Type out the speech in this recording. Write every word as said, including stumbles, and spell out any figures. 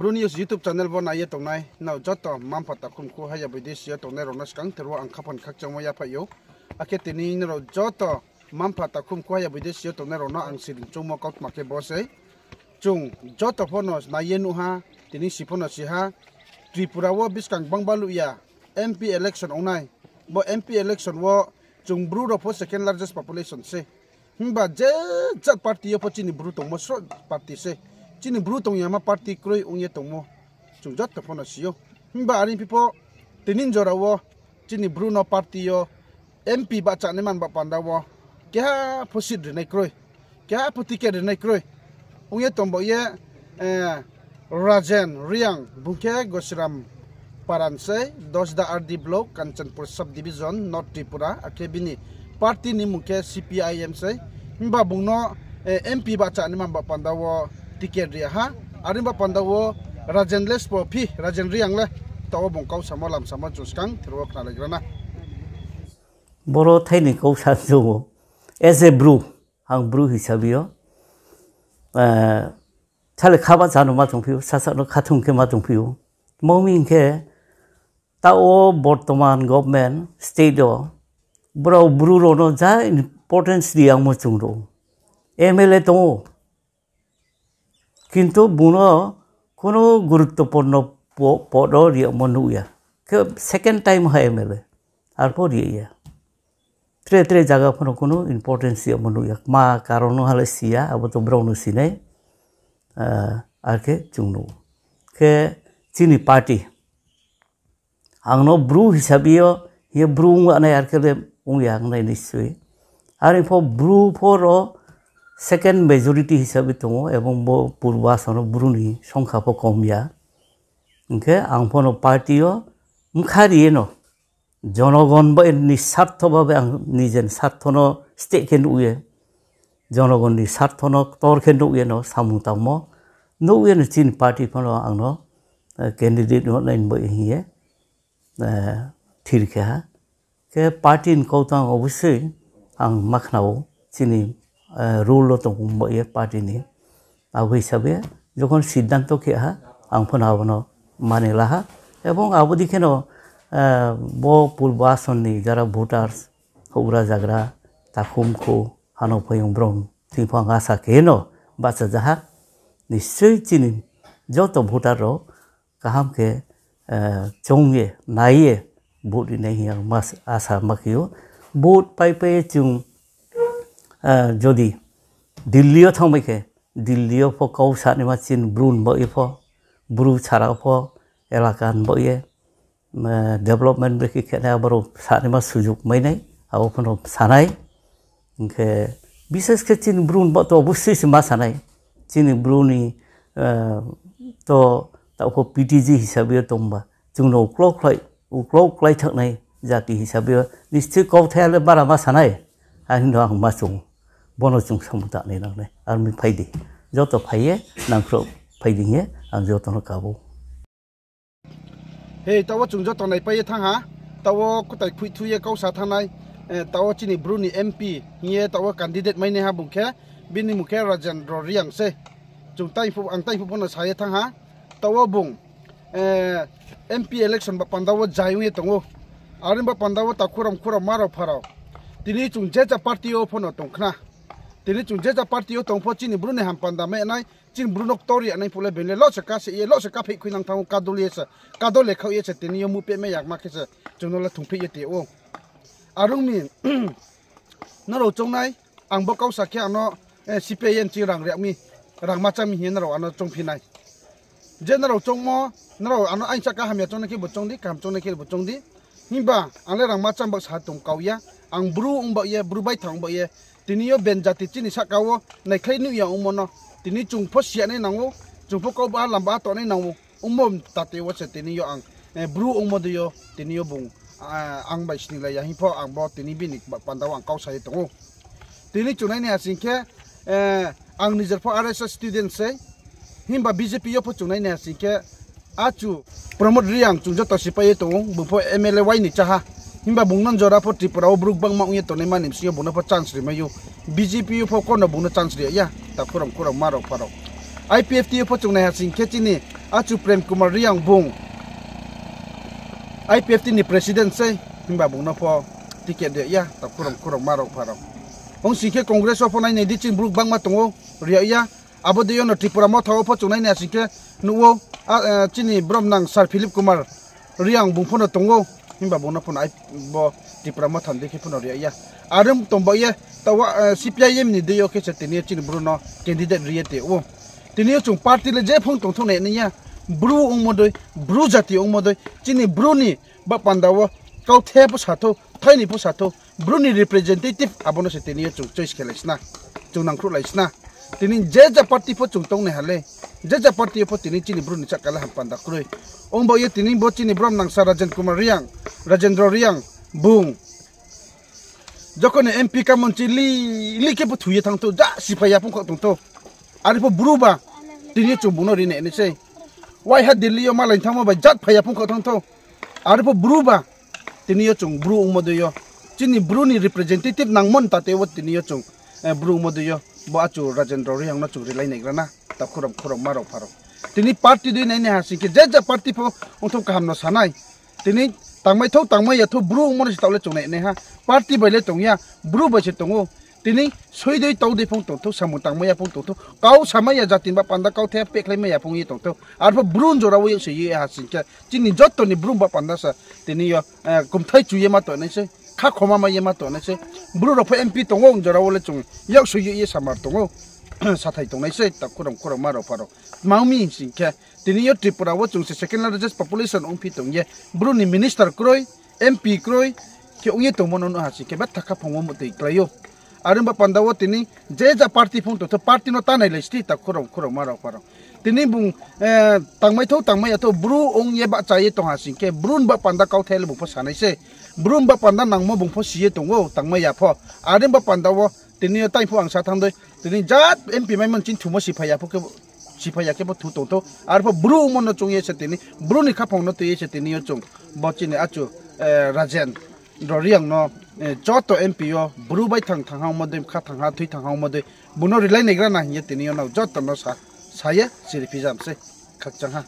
Bru News YouTube channel bo nai ye tongnai nrao joto mma-mpha takhumkhu haya boidesi yo tongnai rao no skang thero ang khaphang khakchangmo yaphaih ou. Akhe tini nrao joto mma-mpha takhumkhu haya boidesi yo tongnai rao no ang siring choungmo kautma khe bo sei. Chung joto pho no nai ye nuh ha, tini si pho no si ha, Tripura wo buskang gbangba luh ya, M P election ong nai. Bo M P election wo chung Bru rao pho second largest population se. Himba je jat party yo pho chini Bru tongmo sroh party se. Chini Bru tong yama party kroi ong ye tongmo chung joto pho no si ou. Himba are phi pho tini jora wo chini Bru no party yo M P bahchanaima ni ba panda wo keha pho seat rinai kroi, keha pho ticket rinai kroi. Ong ye tong bo ye, Rajen Reang, bung khe Gosiram Paran sei, Dasda R D block, Kanchanpur sub division, North Tripura, akhe bini party ni mmung khe C P I M sei. Himba bung no M P bahchanaima ni ba panda wo ticket ri ya ha. Are ba panda wo Rajen le sbo phi, Rajen Reang le, taoh wo bung kau samo lam samo chung skang thero wo khnalaigra na. Boro thai ni kau sa chung ou, as a Bru, ang Bru hisabe yo, sale khaba cha no ma tongphi ou, sasa no khathung khe ma tongphi ou. Tma hing khe, taoh wo bortoman government state yo brao Bru rao no ja importance ri yagmo chung rao. M L A tong ou, kintu bung no kuno guruttopurno po-, pod wo ri yagmo nuh ya. Khe second time ha M L A, arpho ri ya. Tre tre zaga pho no kuno importance ri yagmo nuh ya. Kma karon no ha le si ya, abo to brao no sinai. Ar khe chung nuh ou. Khe chini party ang no Bru hisabe yo, ye Bru ong nai ar khe le ong ya ong nai nischoi. Are pho Bru pho ro second majority hisabe tong ou, ebong bo Purbason wo Bru ni songkha pho kom ya. Hing khe ang pho no party yo bkha ri ye no, jonogon bai ni sartho babe ang nijen sartho no steh khe nuh ye, jonogon ni sartho no ktor khe nuh ye no samung tangmo nuh ye no chini party pho no ang no candidate no nai bai hing ye thir khe ha. Khe party ni kau tang obosoi ang ma khna ou, chini rule wo tong bai ye party ni. Abo hisabe jokhon siddhanto khe ha, ang pho no abo no mani la ha. Ebong abo dei khe no bo Purbason ni jara voters, houhgra zagra, takhumkhu, hano phaiyong brao thing pho ang asa khe no bahcha ja ha. Nischoi chini joto voter rao kaham khe choung ye, nai ye, vote ri nai hing ye ang asa ma khe ou. Vote paipai ye chung jodi Delhi yo thanngmai khe, Delhi yo pho kau sanaima chini Bru ni baoh ye pho, Bru sara pho, elaka ni baoh ye development brekhe khe nai abo rao sanaima sujug mai nai, abo pho no sa nai. Hing khe bises khe chini Bru ni baoh to obosoi se ma sa nai. Chini Bru ni to taoh pho P T G hisabe yo tongba, chung no uklau khlai, uklau kláithak nai jati hisabe yo nischoi kauthai le bara ma sa nai. Are hing no ang ma chung, bo no chung samung tang nai nang nai. Ar mi phai di, joto phai ye, nangkhruh phai di hing ye ang joto no kabo. Hei, taoh wo chung joto naipai ye thanng ha, taoh wo kutai khuithu ye kau sa thanng nai, taoh wo chini Bru ni M P hing ye taoh wo candidate mai nai ha bung khe, bini mmung khe Rajendra Reang se. Chung tai phuh, ang tai phuh pho no sa ye thanng ha, taoh wo bung M P election ba panda wo jai ong ye tong ou. Are ba panda wo takhu rao mkhu rao ma rao pha rao, tini chung je ja party yo pho no tong khna. Tini chung je ja party yo tong pho chini Bru ni ham panda mai nai, chini Bru no ktor ri ya nai phuh le being le lo se ka se ye, lo se ka pheih khuinang thanng ou, kadol ye se, kadol le khaoh ye se, tini yo muh pehmai yama khe se chung no le thungpheih ye te ou. Are ong mi, nrao choung nai, ang bo kau sa khe ano C P I M ching rang ri mi, rang ma chá mi hing ye nrao ano choungphi nai. Je nrao choungmo, nrao ano aingsa kaham ya choung nai khe bo choung di, kaham choung nai khe bo choung di. Himba ang le rang ma chá baoh sa tong kau ya, ang Bru ong baoh ye, Bru baitha ong baoh ye, tini yo ben jati chini sahka wo naikhlai nuh ya ongmo no, tini chung pho si ya nai nang ou, chung pho kau baha lam baha tongnai nang ou, ongmo tate wo se tini yo ang Bru ongmo dei yo, tini yo bung ang bai sninglai ya hing pho ang bo tini bini panda wo ang kau sa ye tong ou. Tini chung nai nai ha sing khe, ang nijer pho R S S student sei, himba B J P yo pho chung nai nai ha sing khe, achu Pramod Reang chung joto sipai ye tong ou, bung pho M L A wai ni chá ha. Himba bung no jora pho Tripura wo Bru gbangma ong ye tongnaima ni bsing yo bung no pho chance ri mai ou. B J P yo pho kono bung no chance ri ya, takhu rao mkhu rao ma rao pha rao. I P F T yo pho chung nai ha sing khe chini Achu Prem Kumar Reang bung IPFT ni president sei, himba bung no pho ticket ri ya, takhu rao khurao ma rao pha rao. Ong sing khe Congress wo pho nainai di, chini Bru gbangma tong ou, ri ya. Abo dei yo no Tripura Motha wo pho chung nainai ha sing khe nuh ou, chini bromnang Sir Philip Kumar Reang bung pho no tong ou, himba bung no pho no bo Tripura Motha ni dei khe pho no ri ya. Are tong ba ye, taoh wo CPIM ni dei yo khe se tini yo chini Bru no candidate ri ye tong ou. Tini yo chung party le je phung tongthou nai nai ya, Bru ongmo dei, Bru jati ongmo dei, chini Bru ni ba panda wo kauthai pho sa thou, thai ni pho sa thou, Bru ni representative abo no se tini yo chung choice khe lai sna, chung nangkhruh lai sna. Tini je ja party pho chung tongnai ha le, je ja party pho tini chini Bru ni sahka le ham panda kroi. Ong ba ye tini bo chini bromnang Sir Rajen Kumar Reang, Rajendra Reang bung jokhon ni MP kamon chi li, li khe pho thu ye thanng thou, ja siphai ya phung kho tong thou. Are pho Bru ba, tini yo chung bung no ri nai nai sei. Waiha Delhi yo malai thanngmo bai jat phai ya phung kho thanng thou. Are pho Bru ba, tini yo chung Bru ongmo dei yo, chini Bru ni representative nangmo ni tate wo tini yo chung Bru ongmo dei yo, bo Achu Rajendra Reang no chung rilai naigra na, takhu rao khurao ma rao pha rao. Tini party dei nainai ha sing khe je ja party pho ongthou kaham no sa nai. Tini tangmai thou tangmai ya thou Bru ongmo no se taoh le chung nai nai ha. Party bai le tong ya, Bru bai se tong ou. Tini soi dei tau dei phung tong thou, samung tangmai ya phung tong thou, kau samai ya jati ni ba panda kauthai pehkhlaimai ya phung ye tong thou. Arpho Bru jora wo yaksi ye ha sing khe chini joto ni Bru ba panda sa tini yo kumthai chu ye ma tong nai sei, khakhoma mai ye ma tong nai sei. Bru rao pho MP tong ou, jora wo le chung yaksi ye ye samar tong ou, sathai tong nai sei, takhu rao khurao ma rao pha rao. Tma ong mi sing khe, tini yo Tripura wo chung se second largest population ongphi tong ye, Bru ni minister kroi, MP kroi, khe ong ye tongmo no nuh ha sing khe betha khaphang wo muhtoi klái ou. Are ba panda wo tini je ja party phung tong thou, party no ta nailai sdi, takhu rao khurao ma rao pha rao. Tini bung tangmai thou tangmai ya thou Bru ong ye bahcha ye tong ha sing khe, Bru ni ba panda kauthai le bung pho sa nai sei. Bru ni ba panda nangmo bung pho si ye tong ou, tangmai ya pho. Are ba panda wo tini yo tai pho ang sa thanng dei, tini jat MP maimo ni chini thumo siphai ya pho khe, siphai ya khe pho thu tong thou. Arpho Bru ongmo no choung ye se tini, Bru ni khaphang no tui ye se tini yo chung bo chini Achu Rajendra Reang no joto MP yo Bru bai thang thang ha ongmo dei, kha thang ha, thui thang ha ongmo dei, bung no rilai naigra na hing ye tini yo nrao joto no sa, sa ye siri phijam sei. Khakchang ha.